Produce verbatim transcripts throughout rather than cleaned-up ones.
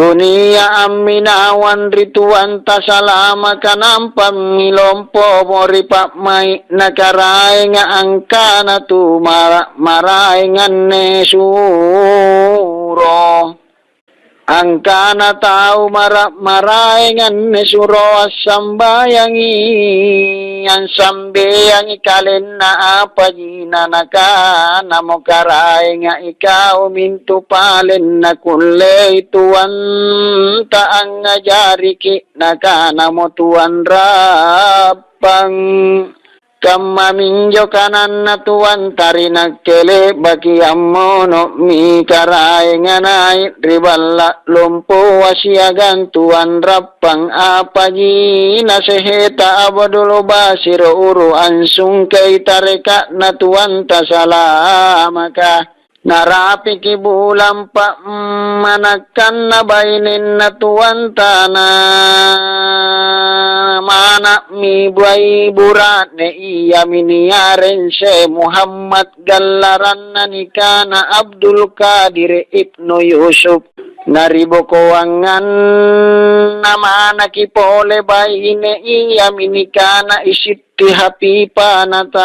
Tunia amminawang ri Tuanta Salamaka, nampami lompomo ri pa'mai'na Karaenga angkana tu mara-, maraeng anne suro. Angkana tau mara-, maraeng anne suro assambayangi, ansambeangi kalenna apaji nanakanamo Karaenga, ikau mintu pale nakullei Tuanta angngajariki, nakanamo Tuan Rappang. Kammaminjo kananna Tuanta ri nakke, le'baki ammono'mi Karaenga nai' ri balla' lompoa siagang Tuan Rappang apaji naseheta Abdul Basiro uru ansungkei tareka'na Tuanta Salamaka. Narapiki bulang pa'manakkanna bainenna Tuanta, na mana'mi bai bura'ne, iami niareng Syekh Muhammad, gallaranna nikana Abdul Qadir Ibnu Yusuf. Naribokoanganna manaki pole baine, iami nikana Isit- Ti Hapipa natabamo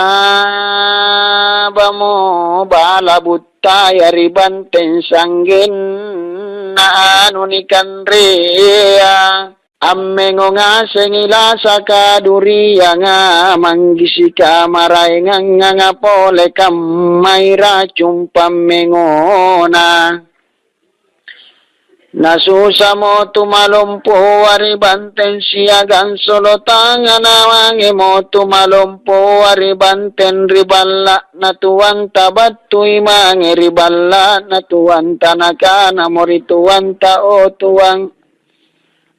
bala buttaya ri banteng sanggenna anu nikanrea. Ammengo ngasengi lasaka durianga, manggisika maraenganganga pole kammai racung pammengona. Nasusamo tumalompoa ri banteng siagang solotanga, namangemo tumalompoa ri banteng ri balla'na Tuanta, battui mange ri balla'na Tuanta, nakanamo ri Tuanta, "O Tuang,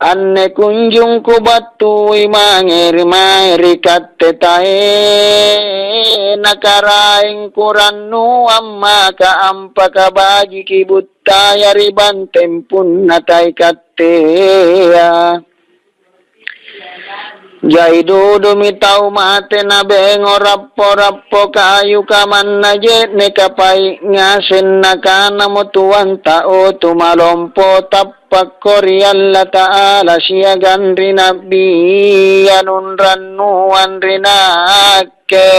anne kunjung kubattui mange ri mae ri katte taena Karaeng kurannuang maka ampakabajiki buttaya ri banteng punna tae kattea. Jai dudumi tau mate nabengo rappo-rappo kayu kamanna je'neka pai' ngaseng." Nakanamo Tuanta, "O tumalompo, tappakko ri Allata'ala siagang ri Na'bia nunrannuang ri nakke.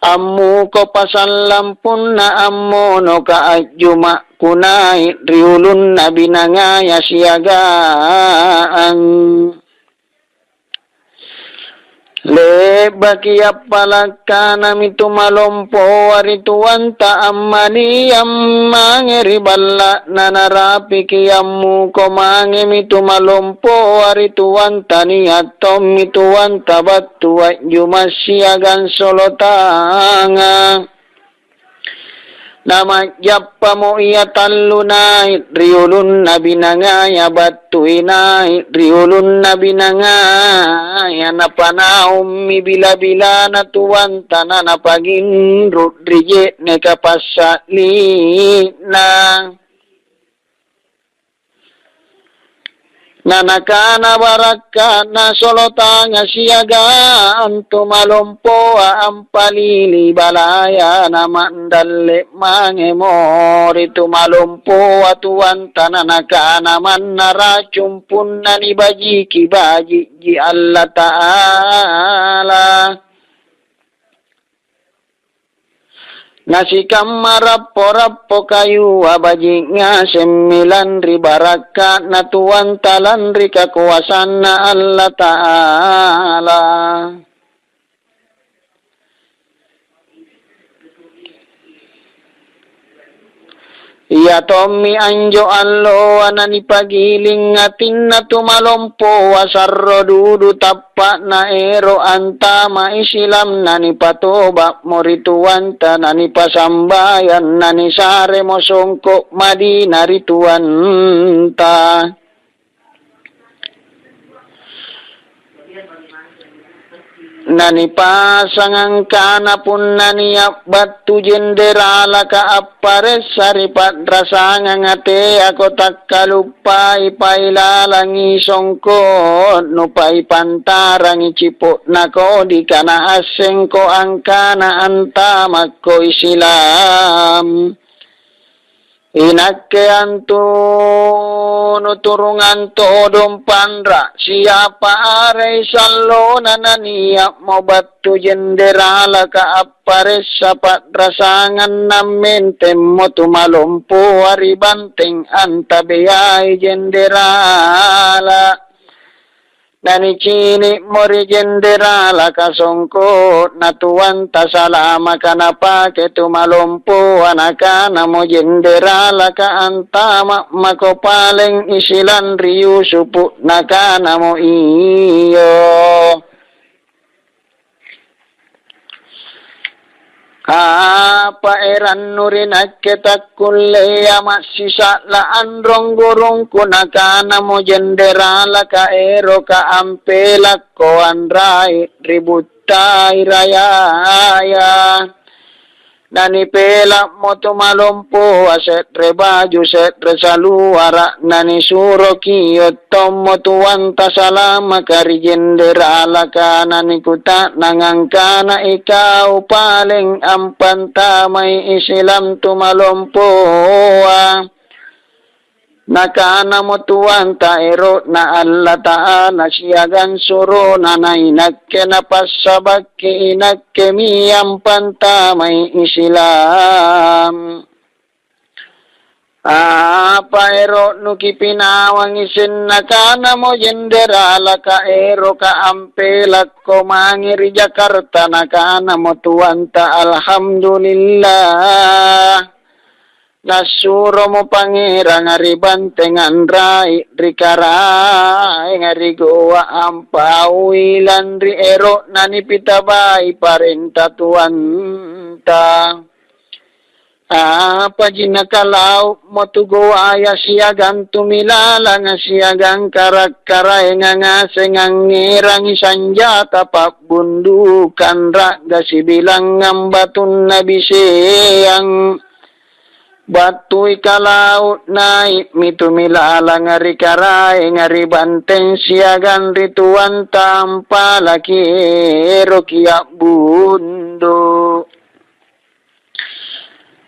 Ammuko pasallang punna ammonoka a'juma'ku nai' ri ulunna binangaya siagang." Le'baki appala' kanami tumalompoa ri Tuanta ammaliang mange ri balla'na, narapiki ammuko mangemi tumalompoa ri Tuanta, nia' tommi Tuanta battu a'juma' siagang solotanga. Nama'jappamo ia tallu nai' ri ulunna binangaya, battui nai' ri ulunna binangaya, napanaummi bila-bilana Tuanta, nanapaginru' ri je'neka passa'lina. Na nakana barakka'na solotanga siagang tumalompoa ampalili balaya, nama'dalle' mangemo ri tumalompoa Tuanta, na nakana, "Manna racung punna nibajiki, baji'ji Allata'ala." Nasikamma rappo-rappo kayua baji' ngasemmi lanri barakka'na Tuanta, lanri kakoasanna Allata'ala. Ia tommi anjo alloa nanipagiling atinna tumalompoa sarro dudu tappa'na ero' antama' Islam, nanipatoba'mo ri Tuanta, nanipasambayang, nanisaremo songko' Madina ri Tuanta. Nanipasang angkana punna nia' battu jenderalaka apparessa ri pa'rasanganga, teako takkaluppai, pailalangi songko'nu, paipantarangi cipo'na kodika, naassengko angkana antamakko Islam. Inakke antunu turungang todong panra', siapa arei sallona nania'mo battu jenderalaka apparessa pa'rasangang nammentemmo tumalompoa ri banteng antabeai jenderala. Nanicini'mo ri jenderalaka songko'na tuanta salamaka napake tumalompoa, nakanamo jenderalaka, "Antama' mako paleng isilang ri Yusufu?" Nakanamo, "Iyo." "Apa erannu ri nakke takkulleama' sisa'la anrong gurungku?" Nakanamo jenderalaka, "Eroka ampelakko anrai ri buttai rayaya." Nanipela'mo tumalompoa se're baju se're saluara', nanisuroki' tommo tuanta salamaka ri jenderalaka, nanikuta'nang angkana, "Ikau paleng ampantamai isilang tumalompoa?" Nakanamo tuanta, "Ero'Na Allata'ala siagang surona nainakke napassabakki inakkemi ampantamai isilang." "Apa ero'nu kipinawangi?" Nakanamo jenderalaka, "Eroka ampelakko mange ri Jakarta." Nakanamo tuanta, "Alhamdulillah, nassuromo Pangeranga ri banteng anrai ri Karaenga ri Goa ampaui lanri ero'na nipitabai parenta tuanta." "Apaji nakalau'mo tu Goaya siagang tumilalanga siagang kara'-karaenga ngaseng angngerangi sanjata pa'bundukang ra'ga sibilangngang batunna biseang? Battui kalau' nai'mi tumilalanga ri Karaenga ri banteng siagang ri tuanta ampalaki eroki a'bundu'."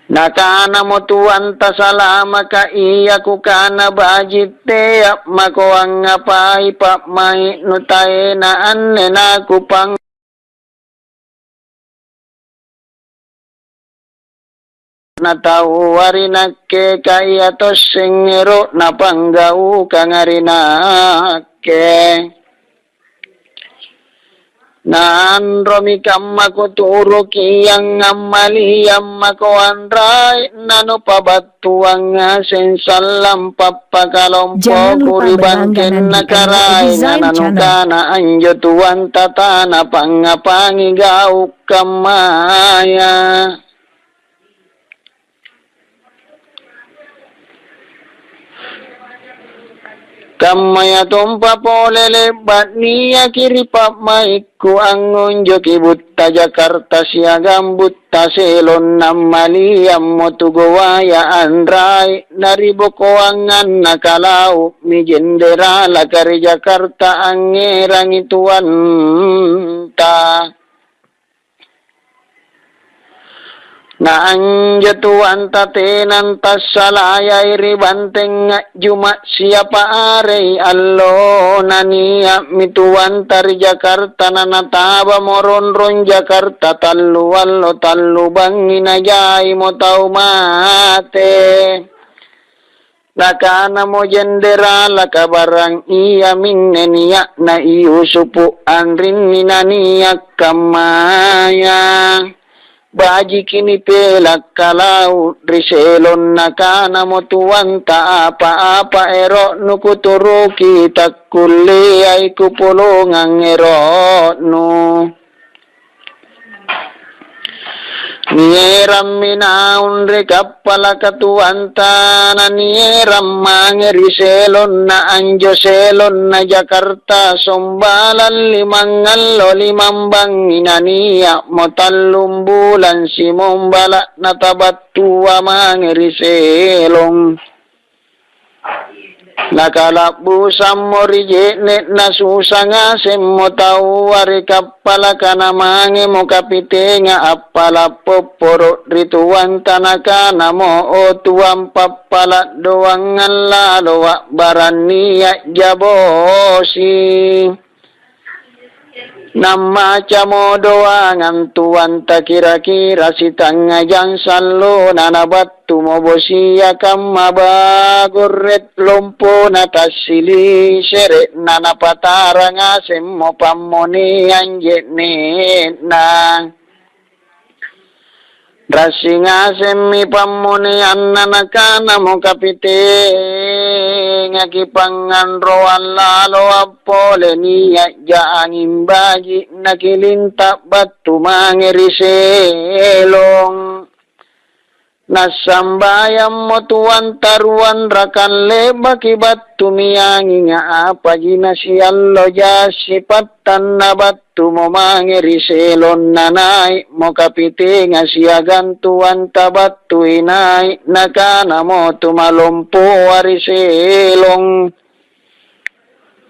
Nakanamo tuanta salamaka, "Ia kukana baji' tea' mako angngapai pa'mai'nu taena anne nakupang-" nataua ri nakke, ka ia tosseng ero'na panggaukanga ri nakke. Naanromi kamma kuturuki, angngammaliang mako anrai, nanupabattuang ngaseng sallang pappakalompoku ri bangkenna Karaenga, nanukana anjo tuanta tana pangngapangi gau' kammaya. Kammayatompa pole le'ba' niaki ri pa'maikku angngunjoki butta Jakarta siagang butta selong, nammaliammo tu Gowaya anrai, naribokoanganna kalau'mi jenderalaka ri Jakarta angngerangi tuanta. Na anjo tuanta tena antassalayai ri banteng a'juma' siapa arei allona, nia'mi tuanta ri Jakarta, na natabamo ronrong Jakarta tallu allo tallu bangngi, najaimo tau mate. Nakanamo jenderala kabarang iaminne nia'na Yusufu, anrinni nania' kammaya. Bajiki nipela' kalau' ri selong. Nakanamo tuanta, apa-apa ero'nu kuturuki, takkulleai kupolongang ero'nu. Nierammi naung ri kappalaka tuanta, nanierang mange ri selonna anjo selonna Jakarta, sombalang limangallo limambangngi, nania'mo tallumbulang simombala' natabattua mange ri selong. Nakala'busammo ri je'ne'na, susa ngasemmo taua ri kappalaka, namangemo kapitenga appala' popporo' ri tuanta, nakanamo, "O tuang, pappala' doangang lalo, a'barang nia'ja bosi." Nammacamo doangang tuanta kira-kira sitangngajang sallona, nabattumo bosia kamma bagorre' lompona tassili sere'na, napatarang ngasemmo pammoneang je'ne'na. Rassi ngasemmi pammoneanna, nakanamo kapitengaki pangnganroang lalo appole, nia'ja anging baji' nakilinta' battu mange ri selong. Nassambayammo tuanta ruanrakang le'baki battu, nianginga apaji nasiallo jassi pattanna battumo mange ri selong, nanai'mo kapitenga siagang tuanta battui nai', nakanamo tumalompoa ri selong.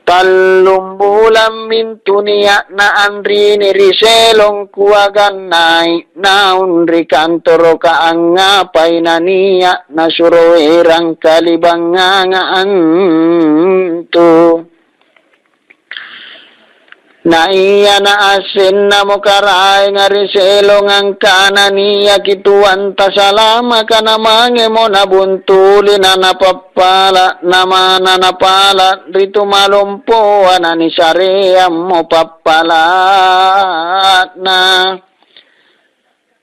Tallumbulang mintu nia'na anrini ri selong, kuagang nai' naung ri kantoroka, angngapai nania' nasuro erang kalibanganga antu. Na ia naassennamo karaenga ri selong angkana niaki tuanta salamaka, namangemo nabuntuli, nanapappala', namana napala' ri tumalompoa, nanisareammo pappala'na.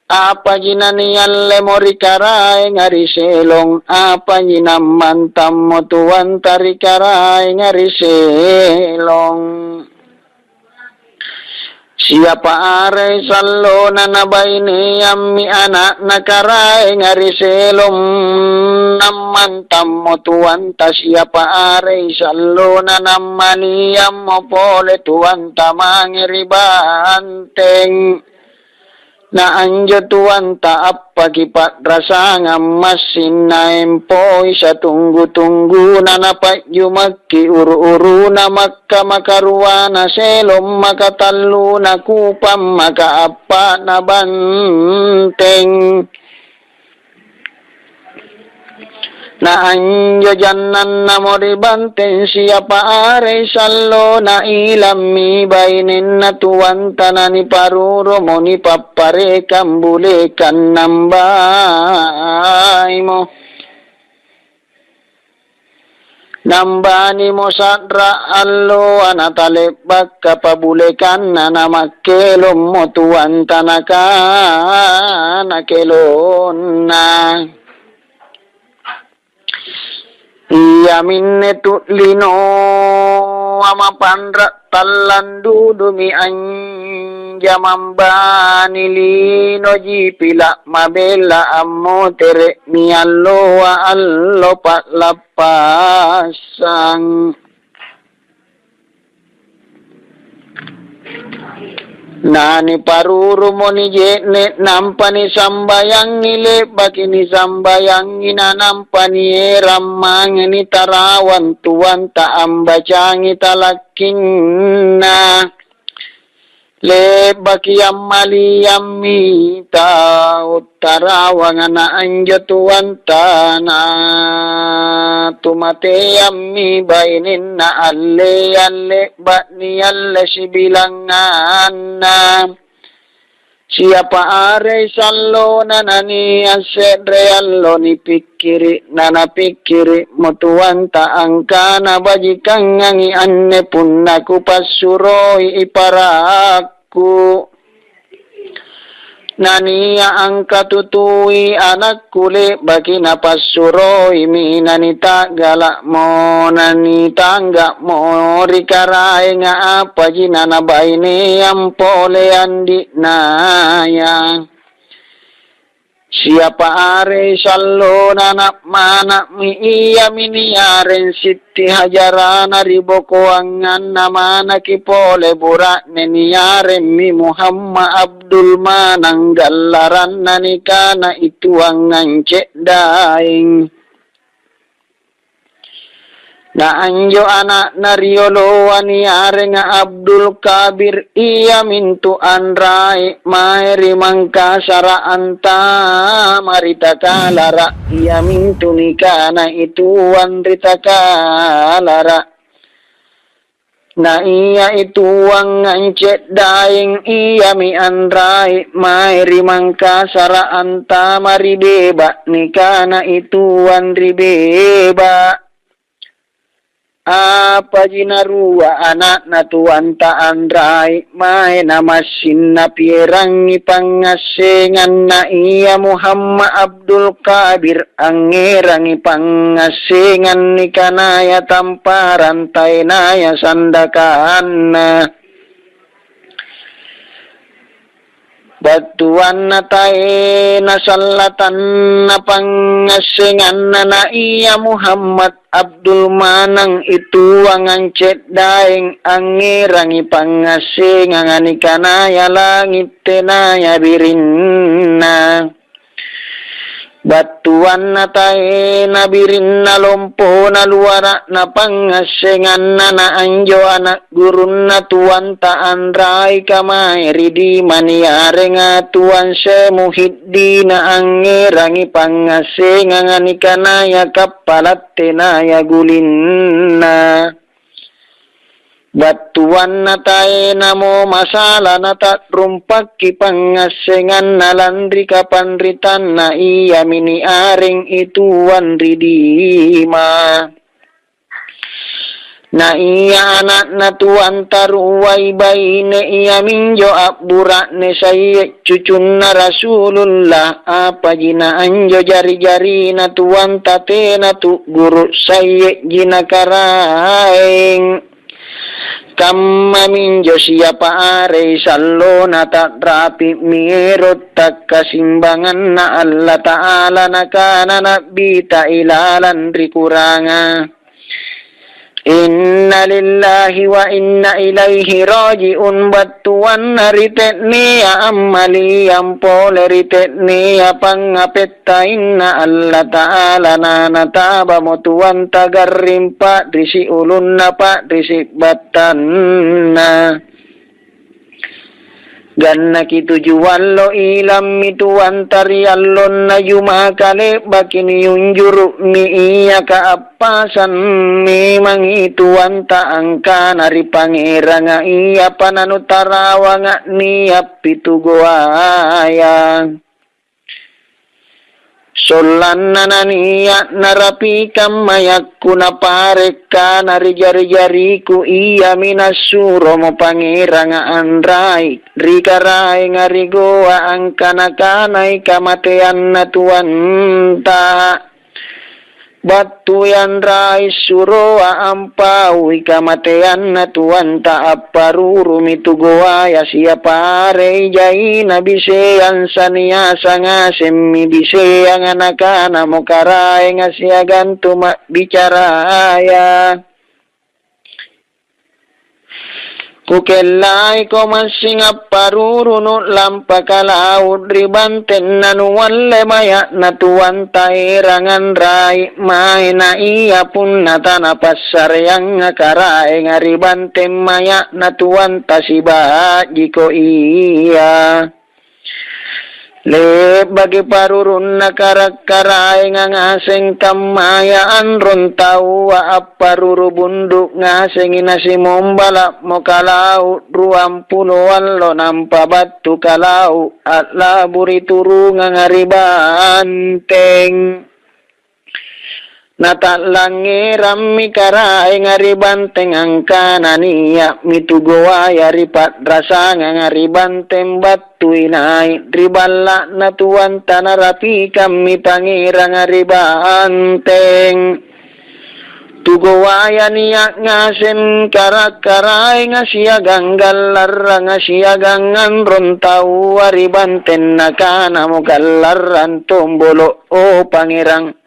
Apaji naniallemo ri karaenga ri selong? Apaji nammantammo tuanta ri karaenga ri selong? Siapa arei sallona nabaineammi ana'na karaenga ri selong? Nammantammo tuanta, siapa arei sallona nammaliammo pole tuanta mange ri banteng? Na anjo tuanta appaki pa'rasangang massing, naempoi satunggu-tungguna, napa'jumakki uru-uruna, makka makaruana selong, makatalluna kupang, makaappa'na banteng. Na anjo jannannamo ri banteng, siapa arei sallona, ilammi bainenna tuanta, naniparurumo nipapparekang bulekang nambaimo. Nambanimo sa'ra alloa, natale'baka pabulekanna, namakkelommo tuanta nakana kelonna. Iaminne tu linoa mapanra' tallang dudumi anjamang bani, linoji pila' mabella ammotere'mi alloa allo pa'lappassang. Naniparurumo nije'ne', nampa nisambayangi, le'baki nisambayangi, nanampa nierang mange nitarawang tuanta ambacangi talakkinna. Le'baki ammaliammi tau tarawanga na anjo tuanta, na tumateammi bainenna, alleang le'ba' nialle sibilanganna. Siapa arei sallona nania' se're allo nipikkiri', nanapikkiri'mo tuanta angkana, "Bajikangangi anne punna kupassuroi iparakku." Nania' angkatutui anakku le'baki napassuroimi, nanita'gala'mo, nanitangga'mo ri karaenga apaji nanabaineang pole andi'naya. Siapa arei sallona na' mana'mi, iami niareng Sitti Hajarana ri bokoanganna manaki pole bura'ne niaremmi Muhammad Abdul Manang gallaranna nikana Ituangang Ceddaeng. Na anjo ana'na rioloa niarenga Abdul Kabir, iamintu anrai' mae ri Mangkasara' antama ri Takalara', iamintu nikana ituang ri Takalara'. Na ia ituang ance'daeng iami anrai' mae ri Mangkasara' antama ri Beba, nikana ituang ri Beba. Apaji narua ana'na tuanta anrai' mae namassing napierangi pangngassenganna ia Muhammad Abdul Kabir, angngerangi pangngassengang nikanaya tamparang taenaya sandakanna. Battuanna taena sallatanna pangngassenganna na ia Muhammad Abdul Manang ituang ance'daeng angngerangi pangngassenganga nikanaya langi' tenaya birinna. Battuanna taena birinna lompona luara'na pangngassenganna na anjo ana' gurunna tuanta anraika mae ri Dima niarenga Tuan Syekh Muhiddina angngerangi pangngassenganga nikanaya kappala' tenaya gulinna. Battuanna taenamo masala nata'rumpakki pangngassenganna lanri kapanritanna iami niareng ituang ri Dima. Na ia ana'na tuanta ruai baine iaminjo a'bura'ne Sayye' cucunna Rasulullah, apaji na anjo jari-jarina tuanta tena tu'guru' Sayye'ji na Karaeng. Kammaminjo siapa arei sallona ta'rapi'mi ero' takkasimbanganna Allata'ala, nakana Na'bita ilalang ri Kuranga, "Inna lillahi wa inna ilaihi raji'un," battuanna ri te'nea ammaliang pole ri te'nea pangngapettainna Allata'ala, na natabamo tuanta garring pa'risi' ulunna pa'risi' battanna. Gannaki tuju allo ilammi tuanta ri allonna Jumaka le'baki niunjuru'mi ia kaappasang memangi tuanta angkana ri Pangeranga, "Iapa nanutarawanga' nia' pitu goaya?" Sollanna nania' narapikang mayakku napare' kana ri jari-jariku, iami nassuromo Pangeranga anrai' ri Karaenga ri Goa angkana-kanai kamateanna tuanta. Battui anrai' suroa ampaui kamateanna tuanta, apparurumi tu Goaya siapa arei jaina biseang saniasa ngasemmi biseanga, nakanamo Karaenga siagang tu ma'bicaraya, "Kukellaiko massing apparuru nu'lampa kalau' ri banteng nanualle maya'na tuanta erang anrai' mae, na ia punna tanapassareanga Karaenga ri banteng maya'na tuanta siba'jiko ia." Le'baki parurunna kara-karaenga ngaseng kammaya anrong taua apparuru bundu' ngasengi nasimombala'mo kalau' ruampulo allo, nampa battu kalau' a'la'bu ri turunganga ri banteng. Nata'langngerammi Karaenga ri banteng angkana nia'mi tu Goaya ri pa'rasanganga ri banteng battui nai' ri balla'na tuanta, narapikammi Pangeranga ri banteng. Tu Goaya nia' ngaseng kara-karaenga siagang gallarranga siagang anrong taua ri banteng, nakanamo gallarrang tombolo', "O Pangerang,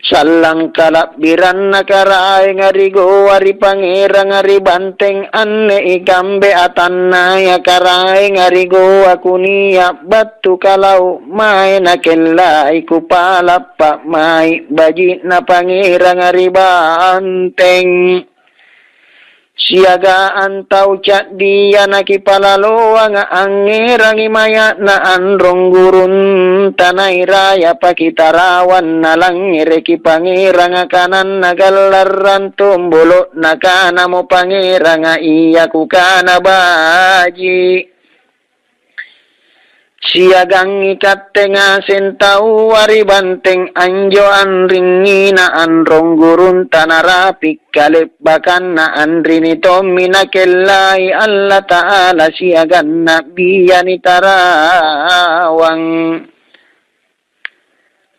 Sallang kala'biranna Karaenga ri Goa ri Pangeranga ri Banteng anne ikambe atannaya Karaenga ri Goa kunia' battu kalau mae nakellai kupala' pa'mai' baji'na Pangeranga ri Banteng. Siagang tau ca'dia nakipalaloanga angngerangi maya'na anrong gurunta nairaya pakitarawang nalangngereki Pangeranga kananna gallarrang tombolo', nakanamo Pangeranga, "Iya kukana baji'." Siagang ikatte ngaseng taua ri Banteng anjo anringngina anrong gurunta narapi' kale'bakanna anrini tommi nakellai Allata'ala siagang Na'bia nitarawang.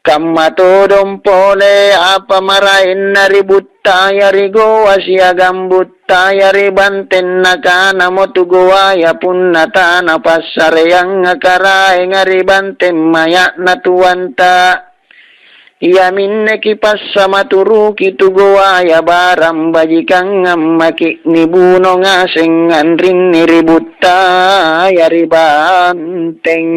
Kamma todong pole apa maraenna ri buttaya ri Goa siagang buttaya ri Banteng, nakanamo tu Goaya, "Punna tanapassareanga Karaenga ri Banteng maya'na tuanta, iaminne kipassamaturuki tu Goaya barang bajikangang maki' nibuno ngaseng anrinni ri buttaya ri Banteng."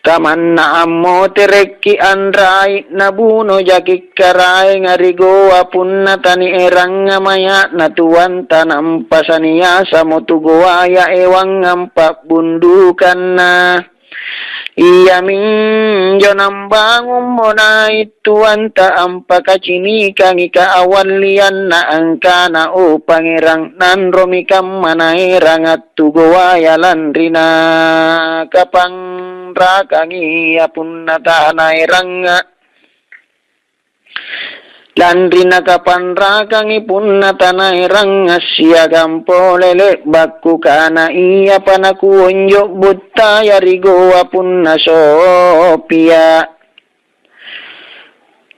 Kamanna ammoterekki anrai' nabuno jaki' Karaenga ri Goa punna tanieranga maya'na tuanta, nampa saniasamo tu Goaya ewangang pa'bundukanna. Iaminjo nambangummo nai' tuanta ampakacinikangi kaawallianna angkana, "O Pangerang, nanromi kamma naeranga tu Goaya lanri nakapanrakangi ia punna tanaeranga, lanri nakapanrakangi punna tanaeranga, siagang pole le'ba' kukana iapa nakuonjo' buttaya ri Goa punna sopia."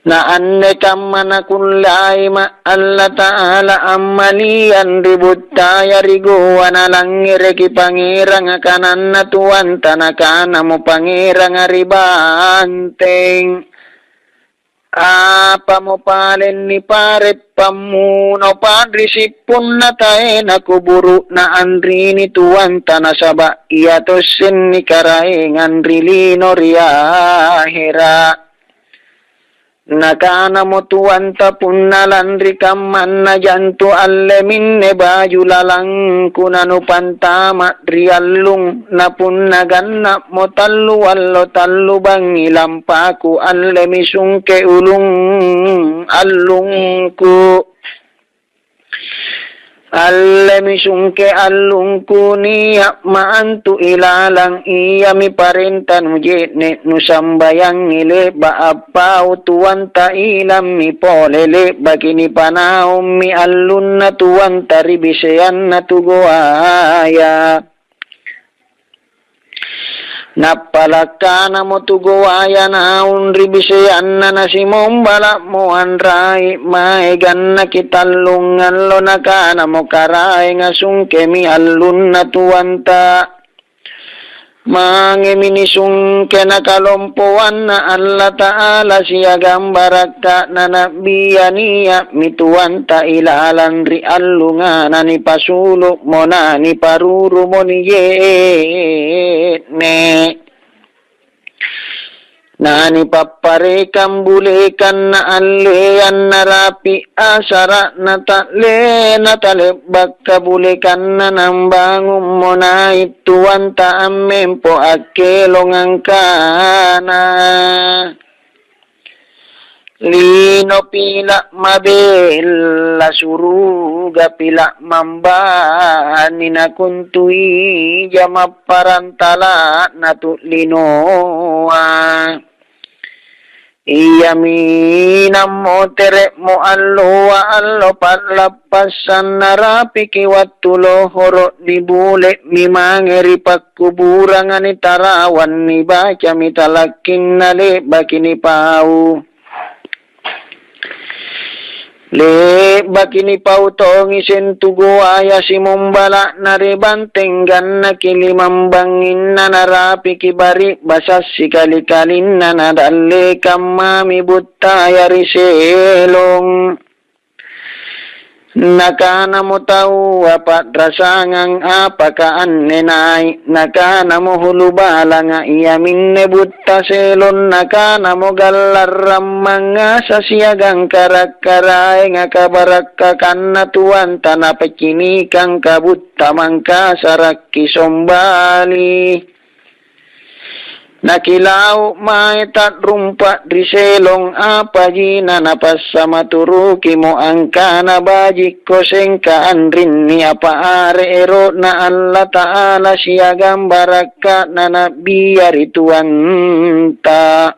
Na anne kamma nakullai ma' Allata'ala ammaliang ri buttaya ri Goa, nalangngereki Pangeranga kananna tuanta, nakanamo Pangeranga ri Banteng, "Apamo paleng nipare' pammuno pa'risi' punna taena kuburu'na anrini tuanta, nasaba' ia tossenni Karaengang ri lino ri ahera'." Nakanamo tuanta, "Punna lanri kammanna jantu alle minne baju lalangku nanupantama' ri allung, na punna ganna'mo tallu allo tallu bangngi lampaku, allemi sungke ulung allungku." Allemi sungke allungku nia'ma antu ilalang, iami parenta nuje'ne' nusambayangi le'ba' appau tuanta ilammi pole le'baki nipanaummi allunna tuanta ri biseanna tu Goaya. Nappalakkanamo tu Goaya naung ri biseanna nasimombala'mo anrai' mae gannaki tallung allo, nakanamo Karaenga, "Sungkemi allunna tuanta. Mangemi nisungke nakalompoanna Allata'ala siagang barakka'na na'bia nia'mi tuanta ilalang ri allunga nanipasulu'mo naniparurumo nije'ne'. Nanipapparekang bulekanna alleang narapi' asara'na ta'lena tale'baka bulekanna nambangummo nai' tuanta ammempo akkelong angkana, lino pila' mabella, suruga pila' mambani, nakuntuija mapparantala'na tu linoa. Iaminammo tere'mo alloa allo pa'lappassang, narapiki wattu lohoro' nibule'mi mange ri pakkuburanga nitarawang, nibacami talakkinna le'baki nipau. Le'baki nipau tongi sentu goaya simombala'na ri banteng gannaki limambangnginna narapiki bari'basa' sikali-kalinna nadallekang mami buttaya ri selong. Nakanamo taua, "Pa'rasangang apaka anne nai'?" Nakanamo hulubalanga, "Iaminne butta selong." Nakanamo, "Gallarrang mangngasa siagang karak-karaenga kabarakkakanna tuanta napicinikang kabutta mangkasarakki sombali." Nakilau' mae ta'rumpa' ri selong apaji, nanapassamaturu' kimo angkana bajikko sengka anrinni apa are ero'Na Allata'ala siagang barakka'na Na'bia ri tuanta.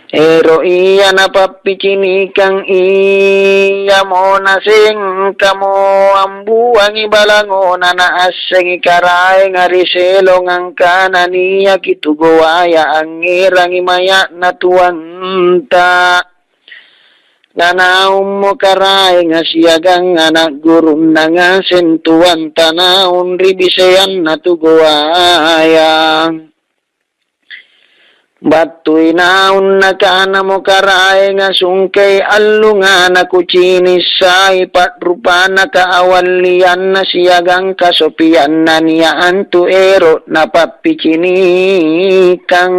Ero' ia napappicinikang iamo nasengkamo ambuangi balangona naassengi karaenga ri selong angkana niaki tu goaya angngerangi maya'na tuanta. Nanaummo karaenga siagang ana' gurunna ngaseng tuanta naung ri biseanna tu goaya. Battui naung nakanamo karaenga, "Sungkei allungana kucini' sai pa'rupana kaawallianna siagang kasopianna nia' antu ero' napappicinikang.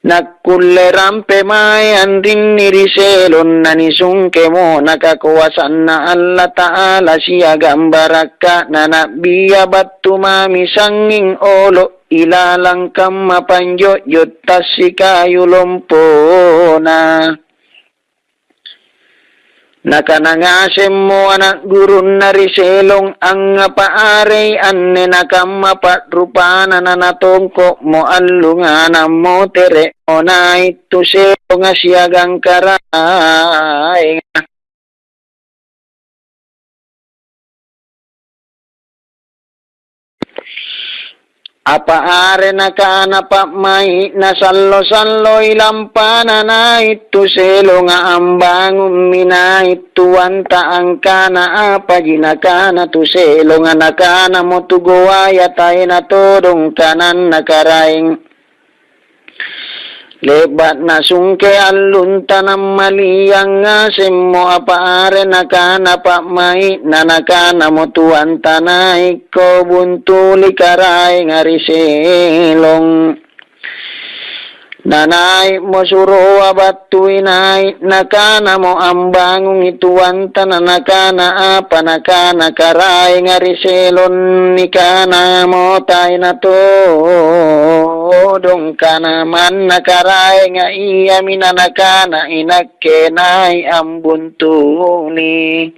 Nakkulle rampe mae anrinni ri selong nanisungkemo nakakoasanna Allata'ala siagang barakka'na Na'bia battu mami sangnging olo' ilalang kamma panjo'jo' tassikayu lompona." Nakana ngasemmo ana' gurunna ri selong, "Angngapa arei anne nakamma pa'rupana nanatongko'mo allungana ammotere'mo nai' tu selonga siagang karaenga?" Apa are nakana pa'mai'na, "Sallo-salloi lampana nai' tu selonga ambangummi nai' tuanta angkana apaji nakana tu selonga?" Nakanamo tu goaya, "Taena todong kananna Karaeng." Le'ba' nasungke allunta nammaliang ngasemmo apa are nakana pa'mai'na, nakanamo tuanta, "Naikko buntuli Karaenga ri selong." Nanai'mo suroa battui nai', nakanamo ambangungi tuanta, na nakana apa nakana Karaenga ri selong, nikanamo taena todong kana manna Karaenga iami na nakana inakke nai' ambuntuli.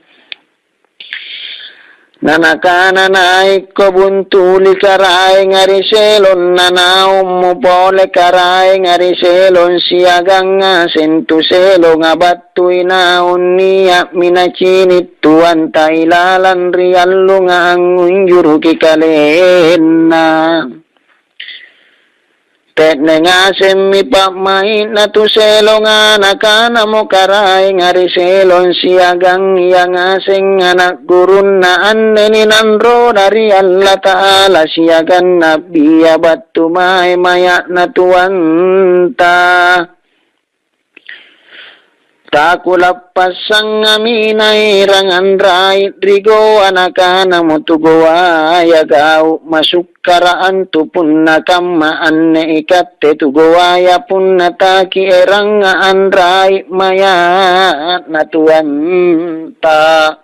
Na nakana, "Naikko buntuli Karaenga ri selong, nanaummo pole Karaenga ri selong siagang ngaseng tu selonga battui naung nia'mi nacini' tuanta ilalang ri allunga angngunjuruki kalenna." Te'ne ngasemmi pa'mai'na tu selonga, nakanamo Karaenga ri selong siagang ia ngaseng ana' gurunna, "Anne ninanrona ri Allata'ala siagang Na'bia battu mae maya'na tuanta." Takulappassangnga minai ranganrai ri goa, nakanamo tu goaya, "Gau' masukkara' antu punna kamma anne ikatte tu goaya punna takierangnga anrai maya'na tuanta."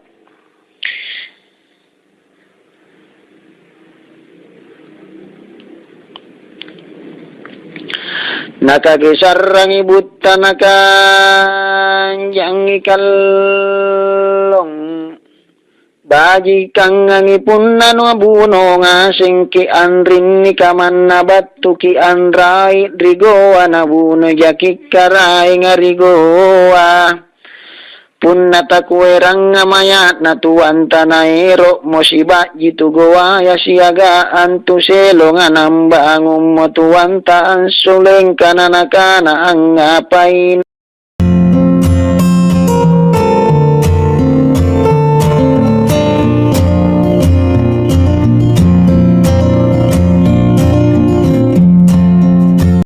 Nakakisarrangi butta nakanjangi kallong. Bajikangangi punna nubuno ngasengki anrinni kamanna battuki anrai ri goa nabuno jaki Karaenga ri goa. Punna takuerangnga maya'na tuanta naero'mo siba'ji tu goaya siagang antu selonga nambangummo tuanta ansuleng kana nakana angngapaina.